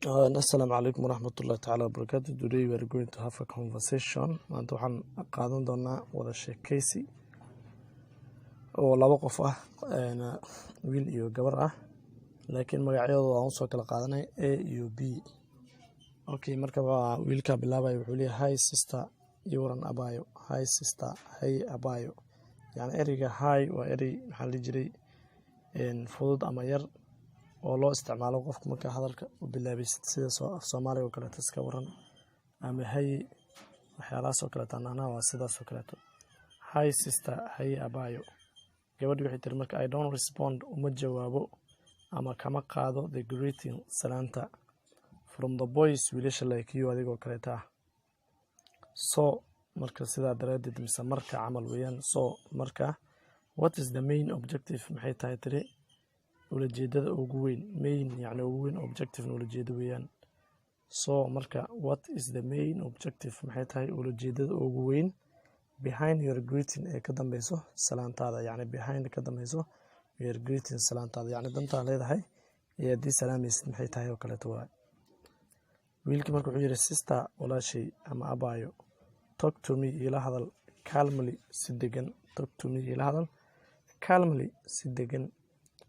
Assalamu alaikum warahmatullahi taala wabarakatuh. Today we are going to have a conversation. Maanta waxaan qaadan doonaa wada sheekeysi oo laba qof ah, wiil iyo gabar ah, laakiin magacyadooda aan usoo kala qaadanay A iyo B. Okay, marka waa wiilka bilaabaya. Wuxuu leeyahay, "Hi sister," iyo waran abayo. "Hi sister," hey abayo. Yani ereyga "hi" waa erey, maxaa la dhihi jiray, fudud ama yar oo loo isticmaalo qofka marka hadalka u bilaabaysid, sida af Soomaaliga oo kaleeto, iska waran ama hey, waxyaalahaas oo kaleeto anana waa sidaas oo kaleeto. "Hi sister," hey abayo. Gabadhi waxay tiri marka, "I don't respond," uma jawaabo ama kama qaado, "the greeting," salaanta, "from the boys," wiilasha, "like you," adigoo kaleeta ah. So marka sidaa daraadeed mise marka camal weeyaan. So marka, "What is the main objective?" Maxay tahay tiri ulajeedada ugu weyn? Main yacni ugu weyn, objective ulajeedo weeyaan. So marka, "What is the main objective?" Maxay tahay ulajeedada ugu weyn? "Behind your greeting," ee ka dambeyso salaantaada, yacni "behind," ka dambeyso, "your greeting," salaantaada, yacni dantaa leedahay ee haddii salaamaysid maxay tahay oo kaleeto waay. Wiilkii marka wuxuu yidhi, "Sister," walaashay ama abaayo, "talk to me," ila hadal, "calmly," si degan. "Talk to me," ila hadal, "calmly," si degan.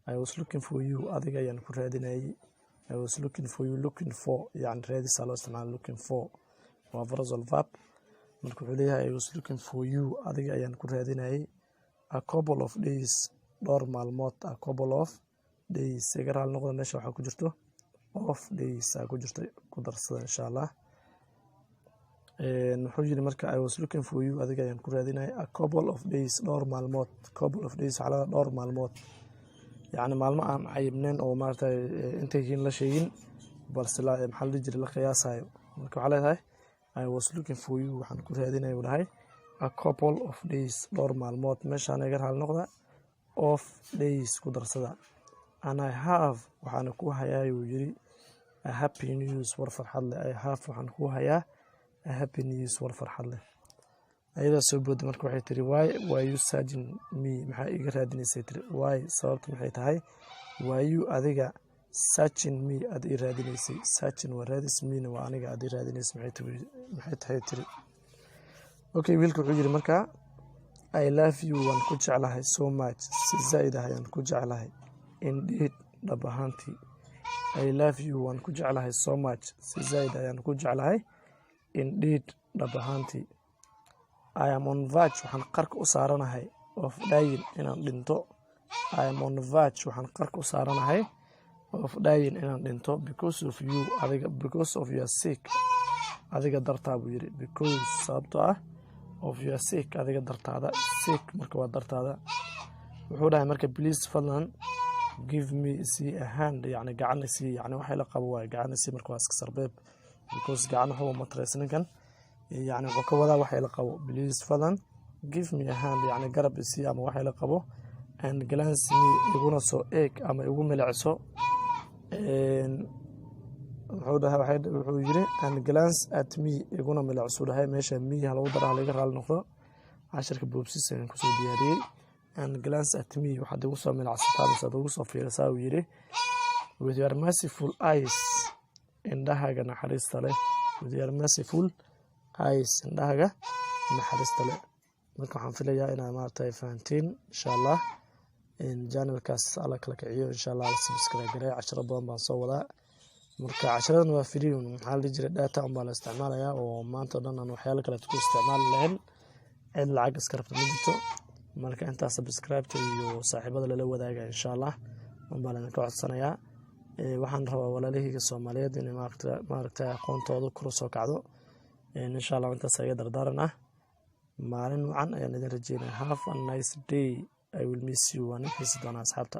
"I was looking for you," adiga ayaan ku raadinayay. "I was looking for you." "Looking for" yani raadisaa loo isticmaala. "Looking for" waa phrasal verb. Marka wuxuu leeyahay, "I was looking for you," adiga ayaan ku raadinayay, "a couple of days," dhowr maalmood. "A couple of days," iga raali noqda, meesha waxaa ku jirto "of days" aa ku jirto, ku darsada insha Allah. Wuxuu yiri marka, "I was looking for you," adiga ayaan ku raadinayay, "a couple of days," dhowr maalmood. "Couple of days" waxaa laga dhowr maalmood, yacni maalmo aan cayibneen oo maaragtay intay yihiin la sheegin, balse maxaa la dhihi jiray, la qiyaasayo. Marka waxaa leedahay, "I was looking for you," waxaan ku raadinaya uu dhahay, "a couple of days," dhowr maalmood. Meeshaan iga raali noqda, "of days" ku darsada. "And I have," waxaana ku hayaa uu yiri, "a happy news," war farxad leh. "I have," waxaan ku hayaa, "a happy news," war farxad leh. Ayadaa soo booday. Marka waxay tiri, "Why were you searching me?" Maxaa iga raadinaysay tiri. "Why," sababta maxay tahay, "were you," adiga, "searching me," aad ii raadinaysay? "Searching" waa raadis, "me"na waa aniga, aad ii raadinaysay maxay tahay tiri. Okay, wiilka wuxuu yiri marka, "I love you," waan ku jeclahay, "so much," si zaid ah ayaan ku jeclahay, "indeed," dhab ahaantii. "I love you," waan ku jeclahay, "so much," si zaid ayaan ku jeclahay, "indeed," dhab ahaantii. "I am on verge," waxaan qarka u saaranahay, "of dying," inaan dhinto. "I am on verge," waxaan qarka u saaranahay, "of dying," inaan dhinto, "because of you," adiga, "because of your sake," adiga dartaa buu yiri. "Because," sababtoo ah, "of your sake," adiga dartaada. "Sake" marka waa dartaada. Wuxuu dhahay marka, "Please," fadlan, "give me," see, "a hand," yacni gacan isii, yacni waxay la qabo waaye, gacan isii. Marka waa iska sarbeeb, because gacan waxba ma taraysa ninkan, yacni wuxuu ka wadaa waxay la qabo. "Please," fadlan, "give me a hand," yacni garab isii ama waxay la qabo. "And glance me," iguna soo eeg ama igu milicso. Wuxuu dhahay, wuxuu yiri, "And glance at me," iguna milicso dhahay. Meesha "me" ha lagu dara, laga raali noqdo, cashirka boobsis ayaan kusoo diyaariyey. "And glance at me," waxaad igu soo milacsataa mise aad igu soo fiirisaa uu yiri, "with your merciful eyes," indhahaaga naxariista leh. "With your merciful eyes," indhahaaga naxariista leh. Marka waxaan filayaa inaad maaragtay fahantiin insha Allah. Channelkaas Alla kala kiciyo insha Allah, la subscribe gareey. Casharo badan baan soo wadaa. Marka casharadan waa free, maxaa la dhihi jiray, data unbaa la isticmaalayaa oo maanta o dhan aan waxyaalo kaleeto ku isticmaali lahayn. Cid lacag iska rabta ma jirto. Marka intaa subscribe-ta iyo saaxiibada lala wadaaga insha Allah unbaa laidinka codsanayaa. Waxaan rabaa walaalahayga Soomaaliyeed inay maaragtay aqoontooda kor soo kacdo insha Allah. Intaas iga dardaaran ah. Maalin wacan ayaan idin rajeynaya. Have a nice day. I will miss you. Waan xiisi doonaa asxaabta.